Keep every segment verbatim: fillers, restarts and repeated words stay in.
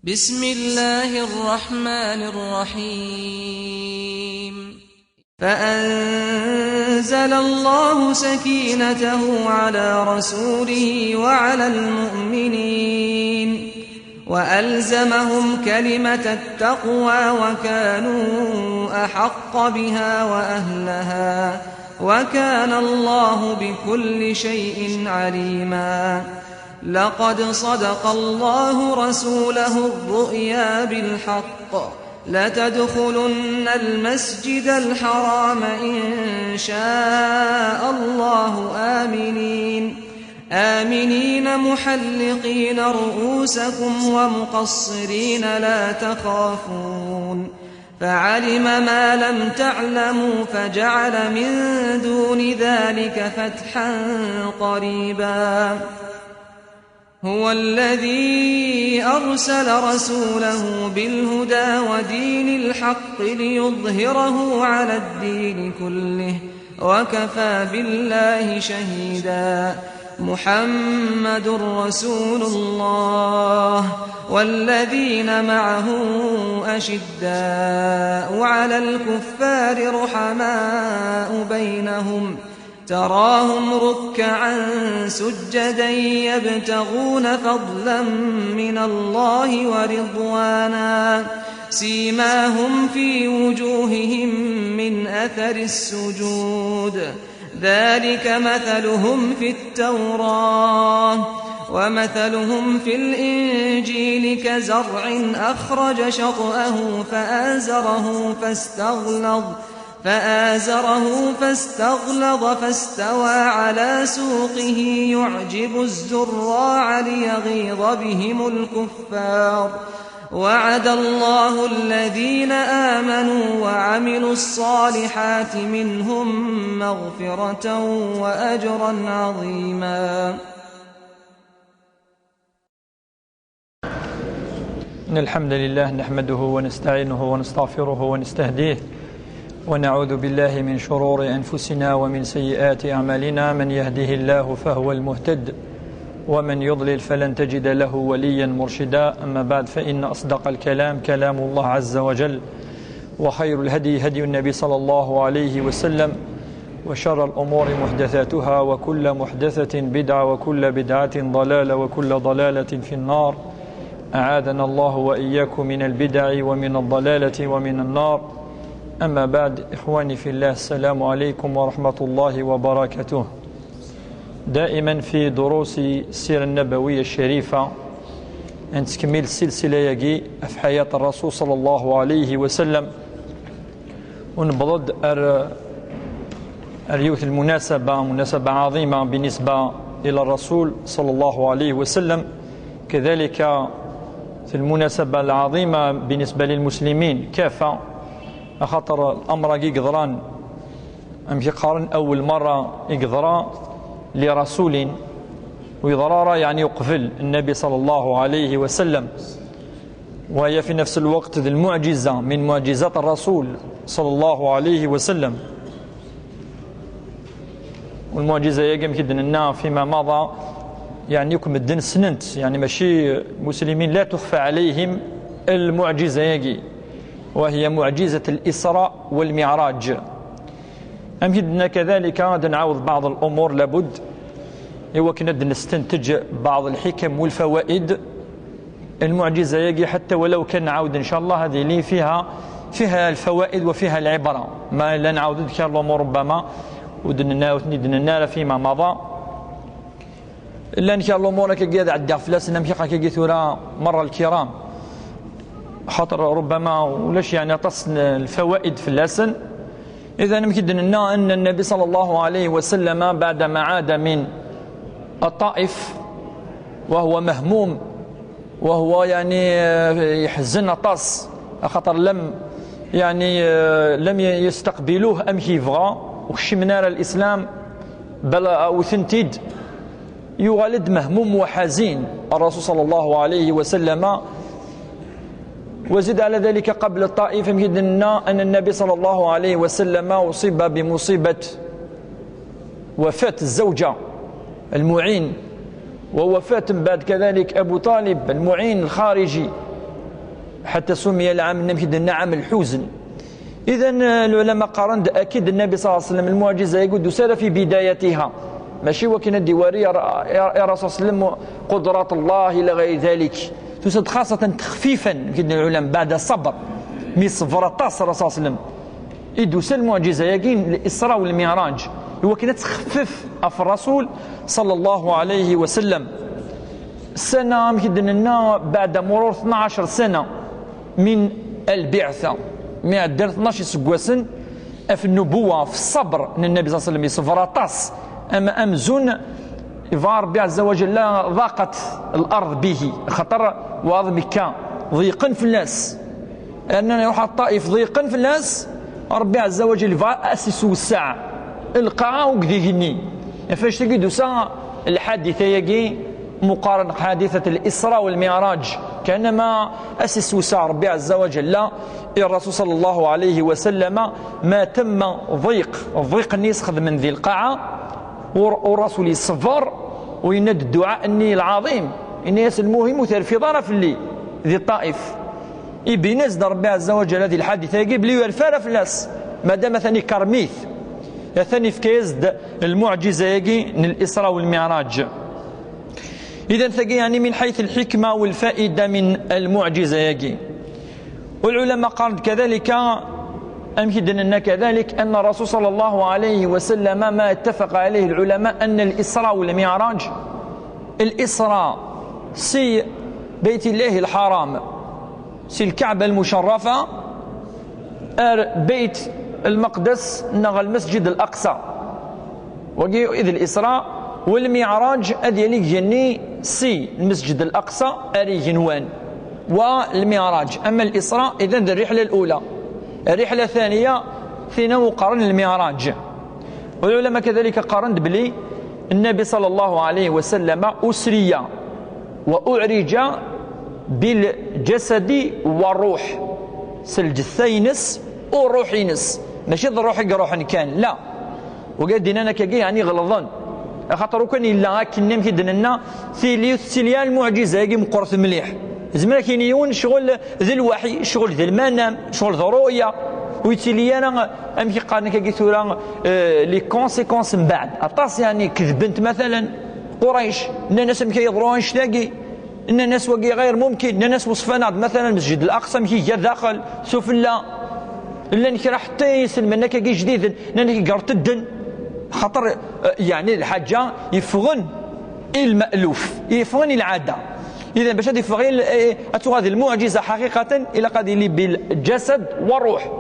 بسم الله الرحمن الرحيم. فأنزل الله سكينته على رسوله وعلى المؤمنين وألزمهم كلمة التقوى وكانوا أحق بها وأهلها، وكان الله بكل شيء عليما. لقد صدق الله رسوله الرؤيا بالحق، لتدخلن المسجد الحرام إن شاء الله آمنين، آمنين محلقين رؤوسكم ومقصرين لا تخافون، فعلم ما لم تعلموا فجعل من دون ذلك فتحا قريبا. هو الذي أرسل رسوله بالهدى ودين الحق ليظهره على الدين كله، وكفى بالله شهيدا. محمد رسول الله والذين معه أشداء على الكفار رحماء بينهم، تراهم ركعا سجدا يبتغون فضلا من الله ورضوانا، سيماهم في وجوههم من أثر السجود، ذلك مثلهم في التوراة ومثلهم في الإنجيل كزرع أخرج شطأه فآزره فاستغلظ فآزره فاستغلظ فاستوى على سوقه يعجب الزراع ليغيظ بهم الكفار. وعد الله الذين آمنوا وعملوا الصالحات منهم مغفرة وأجرا عظيما. إن الحمد لله نحمده ونستعينه ونستغفره ونستهديه، ونعوذ بالله من شرور أنفسنا ومن سيئات أعمالنا. من يهده الله فهو المهتد، ومن يضلل فلن تجد له وليا مرشدا. أما بعد، فإن أصدق الكلام كلام الله عز وجل، وخير الهدي هدي النبي صلى الله عليه وسلم، وشر الأمور محدثاتها، وكل محدثة بدعة، وكل بدعة ضلالة، وكل ضلالة في النار. أعاذنا الله وإياكم من البدع ومن الضلالة ومن النار. أما بعد، إخواني في الله، السلام عليكم ورحمة الله وبركاته. دائما في دروس السيرة النبوية الشريفة، نتكمل السلسلة ياكي في حياة الرسول صلى الله عليه وسلم. ونبضد أر أر يوث المناسبة، مناسبة عظيمة بالنسبة إلى الرسول صلى الله عليه وسلم، كذلك في المناسبة العظيمة بالنسبة للمسلمين كافة، خاطر الأمر كي قدران أم كي قارن أول مرة يقدرا لرسول ويضرارا، يعني، يقبل النبي صلى الله عليه وسلم، وهي في نفس الوقت ذي المعجزة من معجزات الرسول صلى الله عليه وسلم. والمعجزة يا كم كدنا فيما مضى، يعني، يكم الدين سننت، يعني، ماشي مسلمين لا تخفى عليهم المعجزة ياكي، وهي معجزة الإسراء والمعراج. أم كدنا كذلك غادي نعاود بعض الأمور لابد، إوا كنا نستنتج بعض الحكم والفوائد. المعجزة ياكي حتى ولو كان نعاود إن شاء الله، هذه لي فيها، فيها الفوائد وفيها العبرة. ما لا نعاود نذكر الأمور ربما ودنا ودنا فيما مضى. إلا إن شاء الله أمور هكا قاعد عدى فلاسن أم كي ثورة مرة الكرام، خاطر ربما ولاش يعني تصن الفوائد في اللسن. إذا نمكن لنا أن النبي صلى الله عليه وسلم بعدما عاد من الطائف وهو مهموم، وهو يعني، آه، يحزن أطاس، خاطر لم، يعني، آه، لم يستقبلوه أم كيفغا، وكشي من الإسلام بل أو ثنتيد. يغالد مهموم وحزين الرسول صلى الله عليه وسلم. وزد على ذلك قبل الطائف يمكن لنا أن النبي صلى الله عليه وسلم أصيب بمصيبة وفاة الزوجة المعين، ووفاة بعد كذلك أبو طالب المعين الخارجي. حتى سمي العام النمكي عام الحزن. إذن العلماء قارن أكيد النبي صلى الله عليه وسلم المعجزة يقول سار في بدايتها، ماشي وكنا ديواري يا ر-، يا، يا رسول الله صلى الله عليه وسلم قدرات الله إلى غير ذلك. تسد خاصة تخفيفا كيدنا العلماء بعد صبر، مي صبر طاس الرسول صلى الله عليه وسلم. إدوس المعجزة يقين الإسراء والمعراج، هو كنا تخفف في الرسول صلى الله عليه وسلم. سنة مكدنا بعد مرور اثناعش سنة من البعثة، مي عدى اثناعش سكواسن في النبوة، في الصبر، أن النبي صلى الله عليه وسلم يصبر طاس. أما أمزون، يبغى ربي عز وجل ضاقت الأرض به، خطر وعظم كان ضيقا في الناس، أننا يروح الطائف ضيقا في الناس، ربي عز وجل يبغى أسس والساعة القاعة وكذي جني. فاش تجد ساعة الحادثة يجي مقارن حادثة الإسراء والمعراج، كأنما أسس وسع ربي عز وجل الرسول صلى الله عليه وسلم ما تم ضيق، ضيق الناس خذ من ذي القاعة، ور-، والرسول يصبر ويند الدعاء الني العظيم، الناس المهم وثير في ظرف اللي ذي الطائف. يبين ربي عز وجل هذه الحادثة يجيب لي يرفع في الناس، ما دام ثاني كرميث، يا ثاني في كيزد المعجزة يجي من الإسراء والمعراج. إذن ثقي يعني من حيث الحكمة والفائدة من المعجزة يجي. والعلماء قالت كذلك، أم كدنا كذلك، أن الرسول صلى الله عليه وسلم ما اتفق عليه العلماء أن الإسراء والمعراج، الإسراء سي بيت الله الحرام، سي الكعبة المشرفة، أر بيت المقدس، نغ المسجد الأقصى. وقي إذ الإسراء والمعراج أذ يلي جني سي المسجد الأقصى أري جنوان والمعراج. أما الإسراء إذن ذي الرحلة الأولى، الرحلة الثانية ثينا وقرن المعراج. والعلماء كذلك قارن بلي النبي صلى الله عليه وسلم أسري وأعرج بالجسد والروح، سلجثينس وروحينس، ماشي الروح يروح كان، لا. وقال دينا أنا كاكي يعني غلظان، خاطر وكان إلا هاك النمك دننا ثيلي، ثيليا المعجزة يجي مقرث مليح. زمرا كاين يون شغل ذي الوحي، شغل ذي المنام، شغل ذي الرؤيا، ويتيلي أنا أمشي قال لك كي ثورة، آه، لي كونسيكونس من بعد. أطاس يعني كذبنت مثلًا قريش، إن الناس مكي يضرون شتاقي، إن الناس وقي غير ممكن، إن الناس وصفنا مثلًا مسجد الأقصى مكي جا داخل سفلى، إلا نكرا حتى يسلم أنك كي جديد، إنك قرت الدن. خاطر، آه، يعني الحاجة يفغن المألوف، يفغن العادة. إذا باش هذه فغيل، إيه، أتو هذه المعجزة حقيقة إلى قد لي بالجسد والروح.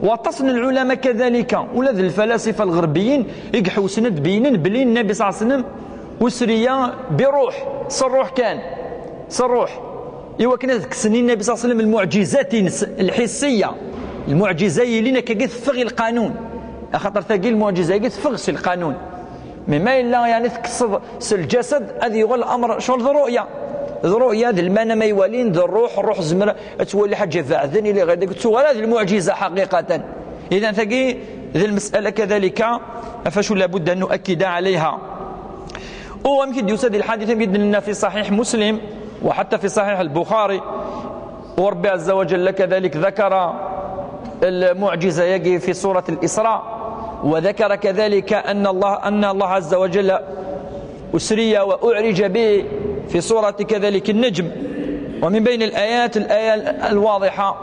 وتصل العلماء كذلك، ولاد الفلاسفة الغربيين يقحوا سند بينن بلي النبي صلى الله عليه وسلم أسري بروح، صروح كان، صروح. إوا كنا ذكسني النبي صلى الله عليه وسلم المعجزات الحسية، المعجزة اللي كي تفغي القانون. خاطر تاقي المعجزة كي تفغس القانون. مي ما إلا يعني تكسر س الجسد، هذه هو الأمر شغل ذي الرؤية. ذي الرؤية، ذي المعنى ما يوالين، ذي الروح، الروح زمر، تولي حاجة بعدين إلى غير ذلك، تسوى هذه المعجزة حقيقة. إذا ثقي ذي المسألة كذلك فشو لابد أن نؤكد عليها. ويمكن يسد الحادثة بإذن الله في صحيح مسلم وحتى في صحيح البخاري، وربي عز وجل كذلك ذكر المعجزة يجي في سورة الإسراء، وذكر كذلك أن الله، أن الله عز وجل أسري وأعرج به في سورة كذلك النجم. ومن بين الآيات الآية الواضحة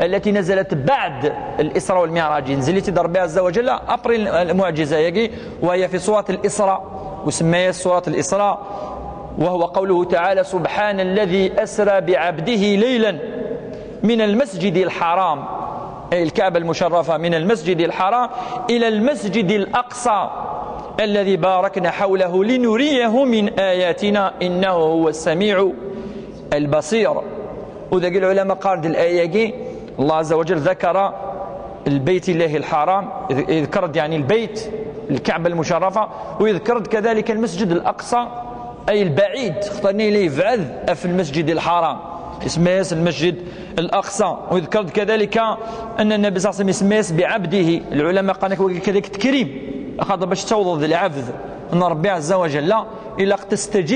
التي نزلت بعد الإسراء والمعراج، نزلت ربي عز وجل أبري المعجزة يجي، وهي في سورة الإسراء، وسميت سورة الإسراء، وهو قوله تعالى: سبحان الذي أسرى بعبده ليلا من المسجد الحرام، أي الكعبة المشرفة، من المسجد الحرام إلى المسجد الأقصى الذي باركنا حوله لنريه من آياتنا إنه هو السميع البصير. وذاك العلماء قال الآية كي الله عز وجل ذكر البيت الله الحرام، يذكر يعني البيت، الكعبة المشرفة، ويذكر كذلك المسجد الأقصى، أي البعيد، اختارني ليه بعد في المسجد الحرام، اسمه المسجد الأقصى. ويذكر كذلك أن النبي صلى الله عليه وسلم اسمه بعبده. العلماء قال لك كذلك تكريم، خاطر باش توض العبد أن ربي عز وجل إلا تستجيب